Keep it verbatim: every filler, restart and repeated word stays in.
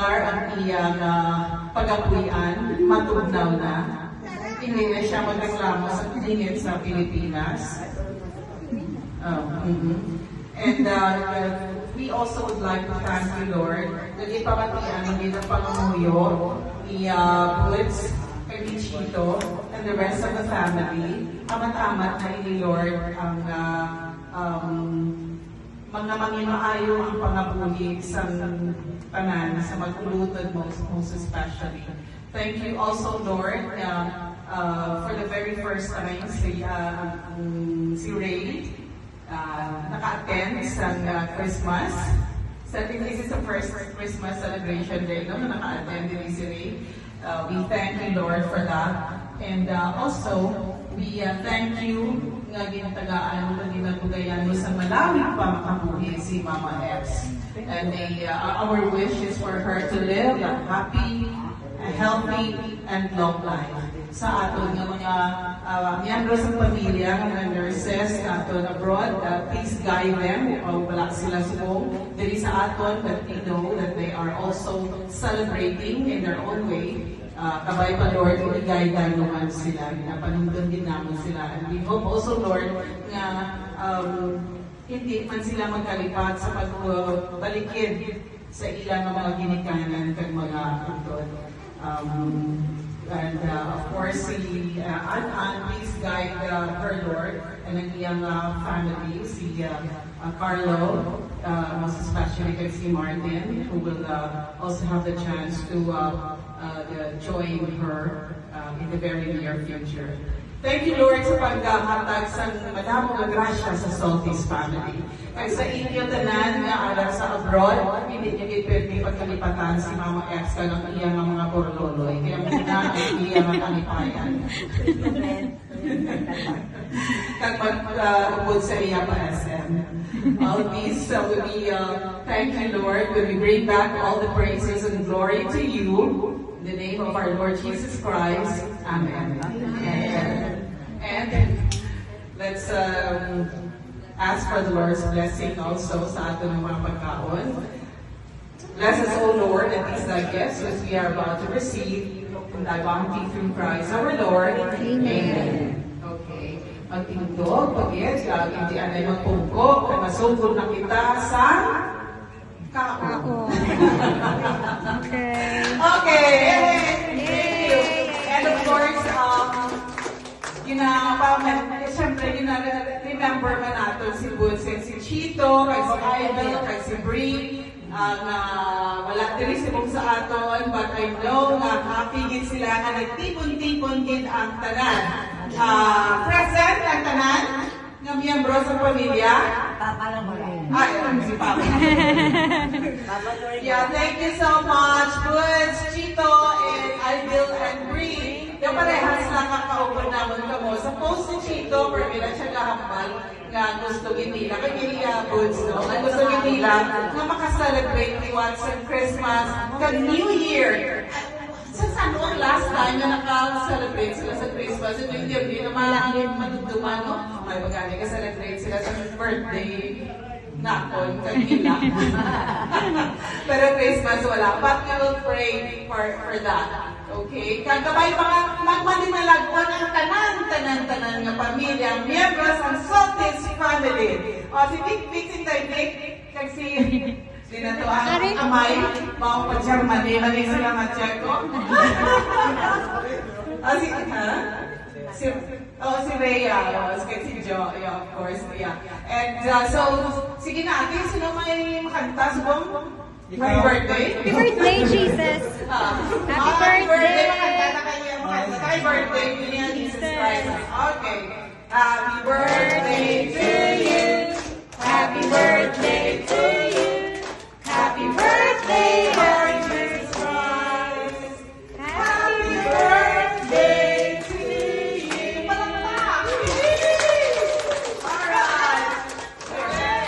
Ang iyang, ah, pagapuy-an, matugnaw na. Hindi na siya magreklamo sa lingit sa Pilipinas. Oh, mhm. And, uh, we also would like to thank you, Lord, nga ginpamatian mo ang pangamuyo ni, uh, Boods, kay Chito, and the rest of the family. Amat-amat na ini, Lord, ang, uh, um, mga manginmaayo ang pangabuhi sa tanan, sa mag-ulutod, most, most especially. Thank you also, Lord, uh, uh, for the very first time, si, uh, um, si Ray, uh, naka-attend sa, uh, Christmas. So, I think this is the first Christmas celebration day, no, na naka-attend din si Ray. Uh, we thank you, Lord, for that. And, uh, also, we, uh, thank you nga gintagaan mo, nga ginabugayan mo sa malawig pa makabuhi si Mama Ex. And may, uh, our wish is for her to live a happy, a healthy, and long life. Sa aton nga mga, uh, miyembro sa pamilya, nga mga nurses naton abroad, uh, please guide them. Uh, wala sila subong diri sa aton, but we know that they are also celebrating in their own way. Uh, kabay pa, Lord, i-guide naman sila, ginapanumdom din naman sila. And we hope also, Lord, nga, um, hindi man sila magkalipat sa pagbalikid sa ila nga mga ginikanan kag mga utod. Um, and, uh, of course, si, uh, An An, please guide, uh, her, Lord, and ang iyang, uh, family, si, uh, uh, Carlo, uh, most especially kag si Martin, who will, uh, also have the chance to, uh, uh, the, join her, uh, in the very near future. Thank you, Lord, sa paghatag sa madamo nga grasya sa Saltis family. Kag sa inyo tanan nga ara sa abroad, hindi niyo gid pwede pagkalipatan si Mama Ex kag ang iya nga mga burloloy. Kaya muna ang iya nga kalipayan. Kag mag-, uh, upod sa iya pa S M. All these, uh, will be, uh, thank you, Lord, when we bring back all the praises and glory to you. In the name of our Lord Jesus Christ. Amen. Amen. And let's, um, ask for the Lord's blessing also sa aton nga mga pagkaon. Bless us, O Lord, and these thy gifts which we are about to receive from thy bounty through Christ our Lord. Amen. Okay. Magtindog, pag-yes, lagi di anay magpungko, kay masugod na kita sa kaon. Kaon. Okay. Okay. Thank you. And of course, um, gina-, pa-, siyempre, gina-remember man nato si Boots and si Chito, kag si Ivy, kag si Bree, ah, nga wala diri subong sa aton, but I know nga happy gid sila nga nagtipon-tipon gid ang tanan. Ah, present ang tanan nga miyembro sa pamilya. Papa lang wala. Ay, um, si Papa. Papa Lord. Yeah, thank you so much, Boots, Chito, and Alvil and Bree. Yung parehas na kakauban naman kamo. Sa post ni Chito, pero may lang siya kahambal nga gusto gid nila. Kay iya, Boots, no? Ang gusto gid nila nga maka-celebrate ni Watson Christmas kag New Year. Sa san ang last time nga naka-celebrate sila sa Christmas? Ito yung hindi na malamig, madugduman, no? May pagkani ka-celebrate sila sa birthday nakon, kag ila. Pero Christmas, wala. But we will pray for, for that. Okay? Kag kabay mga magmalinalagpon ang tanan, tanan, tanan nga pamilya, miyembro sang Sotis family. O, si Vic, Vic, si Tay Vic, kag si, di na to ang Sorry. Amay, mao pa Germany, mali sila nga check ko. Ah, si, ha? Si, oh, si Rhea, oh, si, si Jo, yeah, of course, yeah. And, uh, so, sige na, ate, sino may makanta? Subong? Happy birthday. Happy birthday, Jesus. Ah, Happy ah, happy birthday, birthday. Makanta na kayo, makanta. Happy birthday, Jesus Christ. Okay. Happy birthday to you. Happy birthday to you.